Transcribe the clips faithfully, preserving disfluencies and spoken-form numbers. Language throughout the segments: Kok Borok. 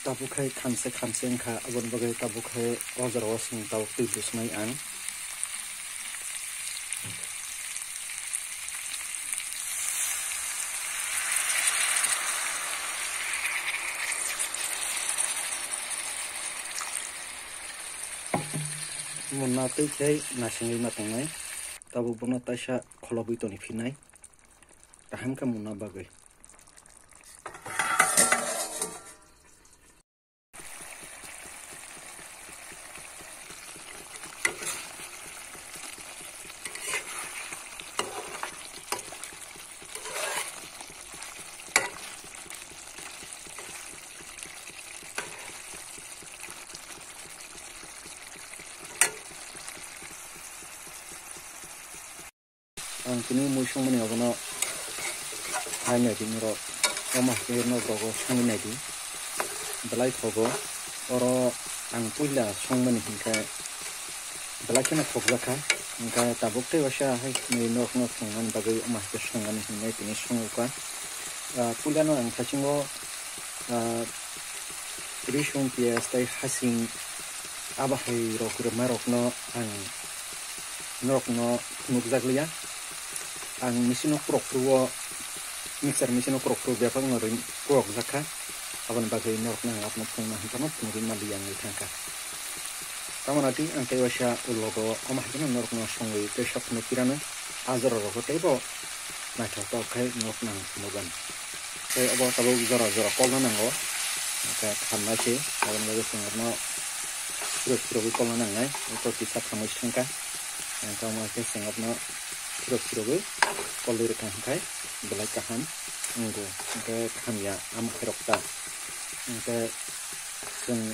Tabuk khai khamse khamse wngkha, aboni bagwi tabuk khai o jorao chwng tabuk twi dusnai ang. Munna twi khai nasingwi ma tongnai, tabuk bono taisa kholobwi toni phinai, kaham khe munna bagwi. Ang tini mui songmani abono hai naidi norok, omo hai khe norok songwi naidi, belai thogo. Oro ang puila songmani hinkhe belai kheno thokjakha, hinkhe tabuk tei waisa hai hinwi norokno songmani bagwi omo hai khe songmani hinwi tini songwkha. Ah, puilano ang thasingo, ah, risung, piyaj tei hasing abo hai rok rwma rokno ang norokno phunukjak liya. Ang machine o krok phuru o, mixer machine o krok phuru bebak no ring krok jak kha. Aboni bagwi norokno ang abono phunukna hinphano phunugwi ma liya wngwi thang kha. Tamo nadi ang tei waisa ulogo omo hai kheno norokno songwi tei sok phunuk pirano a jora rogo teibo naithok tok khe norokno ang phunukgani. Tei obo tabuk jora jora kolna nango. Hwnkhe khamnai se, aboni bagwi chwng abono phirok phirogwi kolna nangnai. Eko kisa khamwi songkha. Hwnkhe omo khe chwng abono phirok phirogwi kolwi rwkha hwnkhe belai kaham wngo. Hwnkhe khamya amokhe rok ta. Hwnkhe chwng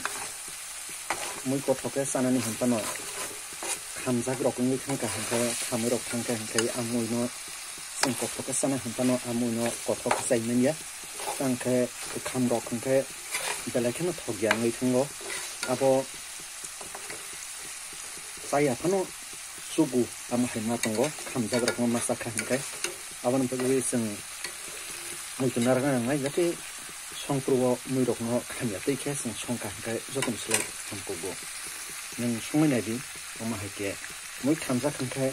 mui kothok khe chanani hinphano khamjak rok wngwi thangkha hwnkhe, khamwi rok thangkha hwnkhe a mui no chwng kothok khe chana hinphano a mui no kothok khe chai manya. Tangkhe kwkham rok hwnkhe belai kheno thokya wngwi thango. Abo chaya phano chugo tamo hai ma tongo, khamjak rok no ma chakha hwnkhe. Aboni bagwi chwng muitu narwkna nangnai, jate songpru o mui rok no khamya twi khe chwng songkha hwnkhe jotono se hamkugo. Nwng songwi naidi, omo hai khe mui khamjak hwnkhe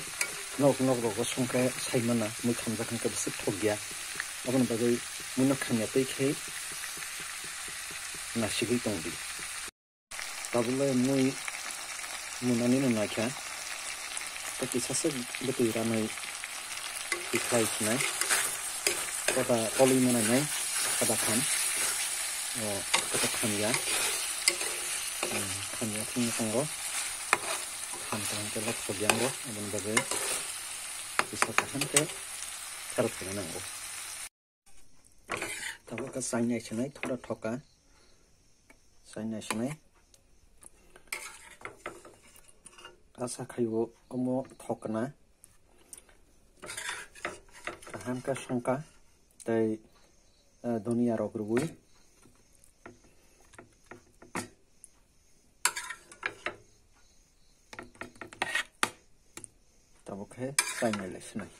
nok nok rogo songkhe sai mana, mui khamjak hwnkhe bwswk thokya. Aboni bagwi mui no khamya twi khe nasigwi tongdi. Tabuk le mui munani no naikha. Tei kisa se bwtwi ranai tikhlai khnai. Koda kolwi manai nai, koda kham. O, koda khamya. Hmm, khamya thwngwi tongo. Kham kaham khe lok sokya wngo, aboni bagwi kisa kaham khe kharok khaina nango. Tabuk khe chainai sinai, thora thoka. Chainai sinai. Asa khaio omo thokna. Kaham khe songkha tei, eh, donia rok rwui. Tabuk khe chainai lai sinai.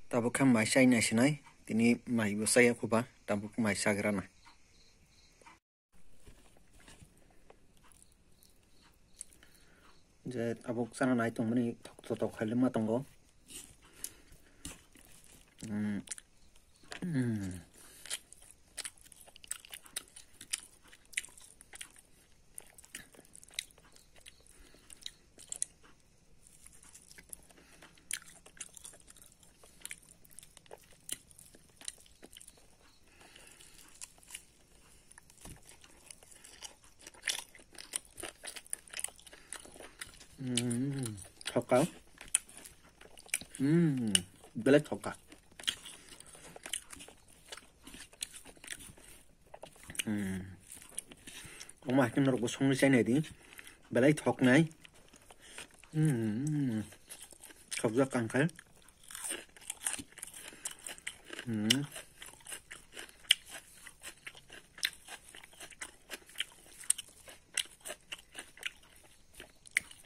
Tabuk khe mai chai nai sinai, tini mai bo chaya khuba, tabuk mai chagrana. Je tabuk chana nai tongmani thok, thok, thok khailima tongo. Mm. Mm. Mm, thoka. Mm, belai thoka. Hmm. Omo hai khe norokbo songwi chainai di. Belai thoknai. Hmm. Thokjak kangkhe. Hmm.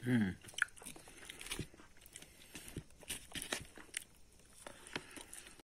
Hmm.